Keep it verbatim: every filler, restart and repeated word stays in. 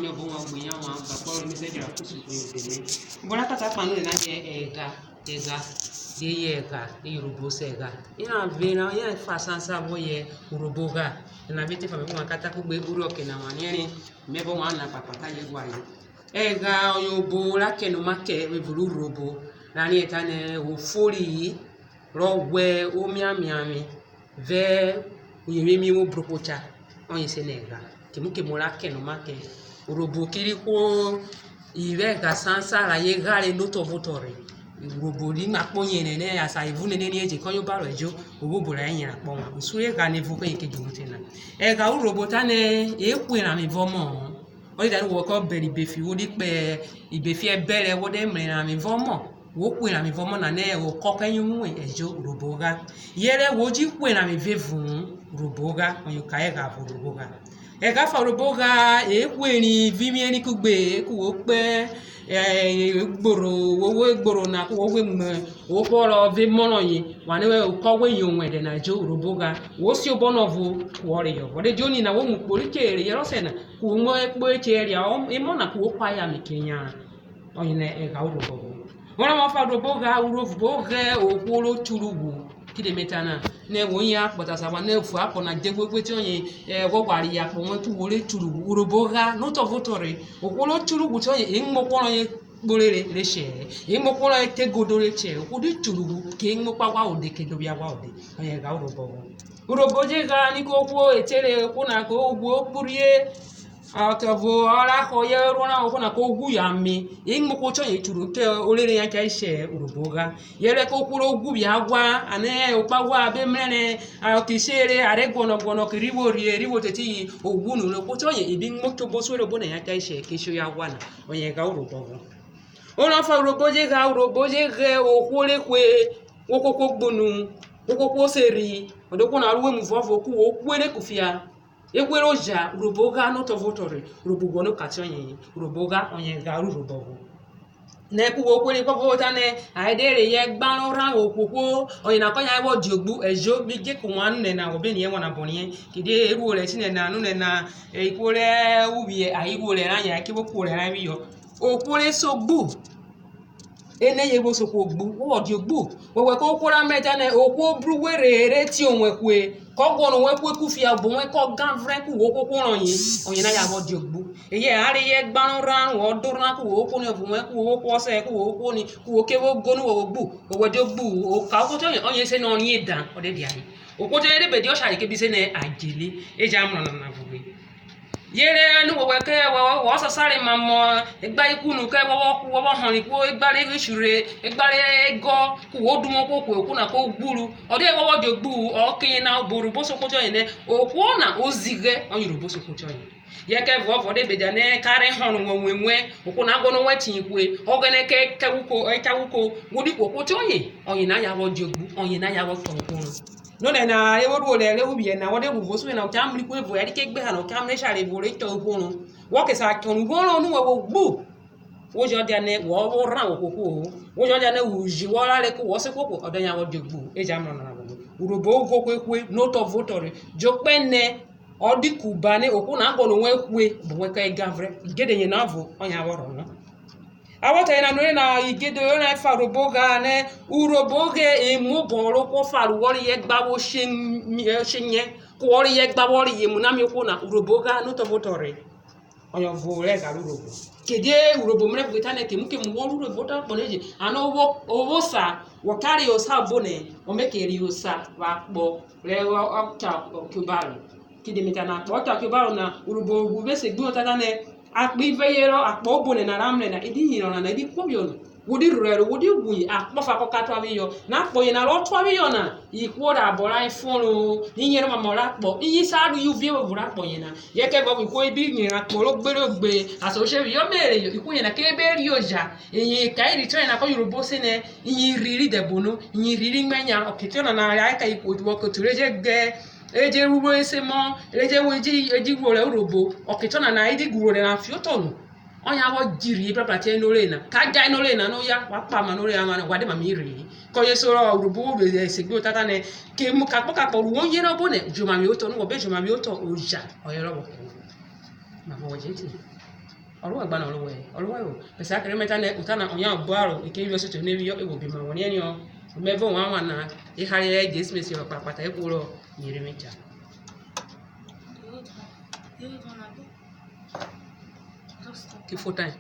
Ọvo wan gbe yan wan ba kpọrọ mi se jara kusu ko yo deme. Obo ra ta ta kpanu na je ẹgha, ẹgha, je ye ẹgha, e Yorubo se ẹgha. Ina ve na ya fa sansan vọ yẹ Urhobo gha. Ina ve te fa me wan ka ta kugbe urhiọke na wan niẹrin, me vọ wan na kpakpa ta ye gua ye. Ẹgha ọyen obo ra kẹnoma kẹ evun rẹ Urhobo, ra riẹn tanẹ ofori-i, rọ ghwẹ omiamiavwe vẹ uyovwin emiovwo brokpota, ọyen se nẹ ẹgha. Kemu kemu ra kẹnoma kẹ Urhobo, kiri ihwo ivẹ ẹgha sansan rayen ghare nẹ otọ vẹ otọ rhe. Urhobo ri ma kpo yeren nẹ asan evun nene ni eje kọyen obaro ẹjo, ohwo obo rayen yeren akpọ wan. Usun rẹ ẹgha na evun kọyen ke djunute na. Ẹgha Urhobo tanẹ e hwe eranvwe vẹ ọmọ-ọ. Ọ je ta nẹ wọ kọ bẹrẹ ibefi, wo de kpẹ ibefi ẹbẹrẹ, wo de mrẹ eranvwe vẹ ọmọ, wo hwe eranvwe vẹ ọmọ na nẹ okọ kẹ yen uwe, ẹjo, Urhobo gha. Yẹrẹ wo ji hwe eranvwe vwevun-un, Urhobo gha, ọyen oka ẹgha ọvo Urhobo gha. Ẹgha ọfa Urhobo gha, e hwe erin vẹ imierin kugbe, ku wo kpẹ, eh, egboro, wo wo egboro na, ku wo hwe mu ohwo rọ vẹ emọ rọyen, wa nẹ okọ we yen owẹn ẹdẹ na, ẹjo, Urhobo gha. Wo siobọ nẹ ọvo, ku wọ reyọ. Ọ de dia oni na, wo mu ukpo ri che reyọ ọsẹ na, ku wo mu ekpo eche ria emọ na, ku wo kua aya mi ke yanran. Ọyen ẹgha Urhobo ọvo. Orọnvwọn ọfa Urhobo gha, Urhobo ghẹ ohwo ro churu ghwu. Kidie me ta na, nẹ wo yen akpọ ta sa wa, nẹ ofu akpọ na je ghwe, ghwe tiọyen, eh, ghwọghwa reyọ akpọ wẹn, ku wo re churu ghwu. Urhobo gha nẹ otọ vẹ otọ rhe. Ohwo ro churu ghwu tiọyen, e mu ohwo rọyen kporere re shẹ-ẹ, e mu ohwo rọyen te egodo re shẹ-ẹ. Ohwo ri churu ghwu, ke e mu kpo aghwa ode, ke dophia aghwa ode. Ọyen ẹgha Urhobo ọvo. Urhobo je gha ni, ko ohwo etere ohwo na, ko ghwu, o kpurhie. Ọke ọvo ọ ra họ yẹ orhuẹn rẹ ohwo na, ko ghwu yẹ ame. Imuohwo tiọyen churu te orere yan cha shẹ Urhobo gha. Yẹrẹ ko ohwo ro ghwu phia aghwa, a nẹ okpa aghwa abe mrẹrẹ, a, ọke isere, a rẹ guọnọ guọnọ, ọke ri vwo rhie, ri vwo tete-e, o ghwu nure. Ohwo tiọyen e bi muo chobo suẹrẹ obo na yan cha shẹ, ke shẹ oya aghwa na. Ọyen ẹgha Urhobo ọvo. Orọnvwọn ọfa Urhobo je gha, Urhobo je ghẹ ohwo re hwe, ohwo kohwo gbunu, ohwo kohwo seri, ọ de ohwo na ru uruemu vuọvo, ku wo hwere kufia. Ehwe rẹ oja, Urhobo gha nẹ otọ vẹ otọ rhe, Urhobo guọnọ oka tiọyen-en, Urhobo gha, ọyen ẹgha rẹ Urhobo ọvo. Nẹ ku wo hwere vuọvo tanẹ, ayen de reyọ ẹgba rẹ orhan ohwohwo, ọyena kọyen ayen vwọ dia ogbu. Ẹjo, mi je ku wan nonẹna, wọ be riẹn wan nabọ riẹn, kidie iruo rẹ etinẹ na nonẹna, e, ihwo rẹ uvwiẹ, ayen iruo rẹ rayen, ayen ke vwo kuo rẹ rayen phiyọ. Ohwo re se ogbu, Ene yen vwo se ohwo ogbu, wọ dia ogbu. Wẹwẹ kẹ ohwo ra mrẹ tanẹ ohwo bru we rhe re tie owẹn hwe, kọ guọnọ owẹn hwe kufia, obo wẹn kọ gan vrẹn, ku wo hwohwo rọyen, ọyena ya vwọ dia ogbu. Eyẹ a reyọ ẹgba rẹ orhan, wọ da orhan, ku wo hwohwo ni, ọvo wẹn, ku wo hwohwo ọsẹ, ku wo hwohwo ni, ku wo ke vwo ogo nu, wọ vwo gbu, wẹwẹ dia ogbu. Oka ohwo tiọyen, ọyen se nẹ ọ riẹn dan, ọ de dia re. Ohwo tiọyen de be dia ọshare, ke bi se nẹ a jele. E jẹ a mrẹ ọnana vughe. Yere enu wẹwẹ kẹ wọ, wọ, wọ sasare mamọ, egba ikunu kẹ wọ, wọ, wọ vwọ họnre ihwo, egba rẹ ighishi rhe, egba rẹ egọ, ku wo duvwon koko, ohwo na ko gburu. Ọ de wọ vwọ dia ogbu, ọke yena obo Urhobo se ohwo tiọyen nẹ, ohwo na o zighẹ, ọyen Urhobo se ohwo tiọyen. Yẹ kẹ vuọvo ọ de be dianẹ ka rhe họnre wẹn, wẹn, wẹn, ohwo na guọnọ wẹn etiyin hwe, Ọghẹnẹ kẹ, kẹ uko, ẹ cha uko, wo di ku ohwo tiọyen, ọyena ya vwọ dia ogbu, ọyena ya vwọ tọn ohwo na. Nonẹna, re wo ruo rẹ, rẹ uvwiẹ na, wọ de ru vwo sivwe na, ọ cha mrẹ ihwo evo, ẹrẹ ke gbe ha na, ọ cha mrẹ eshare evo re chọn ihwo ro. Wọ ke sa chọn ihwo ro nu, wọ vwo gbu. Wo jọ dianẹ wọ vwọ rhan ohwohwo-o. Wo jọ dianẹ uji wọ rare ku wọ se kpokpo, ọ da yan wọ dia ogbu. E jẹ a mrẹ ọnana vwẹ Urhobo vwo hwe hwe, nẹ otọ vẹ otọ rhe. Jokpẹ nẹ ọ di kuba nẹ ohwo na guọnọ wẹn hwe, obo wẹn kẹ ga vrẹ. Igede yena ọvo, ọyen a vwọ rhọnọ. A vwọ ta yena nure na, igede yena efa Urhobo gha nẹ, Urhobo ghe emu obọ rẹ ohwo ọfa ru wọ reyọ ẹgba vwọ she mi-, eh, she nyẹ, ku wọ reyọ ẹgba vwọ reyọ emu na mie ohwo na, Urhobo gha nẹ otọ vẹ otọ rhe. Ọyen ọvo rẹ ẹgha rẹ Urhobo. Kidie Urhobo mrẹvughe tanẹ, kemu kemu wọ ru Urhobo, da kpọ na eje, and o vwo, o vwo osa, wọ ka reyọ osa obo nẹ, wọ me ke reyọ osa vwẹ akpọ rẹ ọ, ọ cha ọke obaro. Kidie me ta nẹ akpọ cha ọke obaro na, Urhobo ghwu vẹ esegbuyota tanẹ, akpọ ivẹ yẹrẹ akpọ obo nana ra mrẹ na, e di yeren ọnana, e di kuo phiyọ nu, wo di rhuẹro, wo di ghwu-u, akpọ ọfa kọ ka tuaphiyọ. Na akpọ yena rọ tuaphiyọ na, ihwo rẹ abọ rayen fonro, iyẹnrẹn mamọ rẹ akpọ, iyen sa ru uvie vwevunrẹ akpọ yena. Yẹ kẹ vuọvo ihwo e bi yeren akpọ ro gbere ogbe, ason che phiyọ me reyọ, ihwo yena ke be rioja. Iyen ka irhi tiọyena kọye Urhobo se nẹ, iyen irhi ri dẹbono, iyen irhi ri mrẹ yan, ọke tiọnana ra ka ihwo vwẹ ọke otu re je gẹ, e je ru ro se emọ, e je, e ji, e ji ru rẹ Urhobo, ọke tiọnana e di ru rẹ na fiotọ nu. Ọyen a vwọ ji rhie ebrabra te eno re na, ka ja eno re na, no ya, wa kpama no re na, wa de ma mi rhe. Kọye sorọ Urhobo vwo vwẹ esegbuyota tanẹ, kemu kakpọ kakpọ ru wo yeren obo nẹ, joma mi otọ, nu wọ be joma mi otọ, oja, ọye rọ vwọ kẹ wẹ. Mavọ wọ je te? Ọ ru wẹ gba na, ọ ru wẹ, ọ ru wẹ o. Bẹsiẹ akẹrẹ me ta nẹ, ota na ọyen obaro, ike vwiẹ ọsote ne phiyọ, e vwo bi ma wọ riẹn niọ. Me vẹ ovwan wan na, ehare rẹ Jesu me si rọ kpakpata, e kpo rọ, mi re me cha. Ki full time.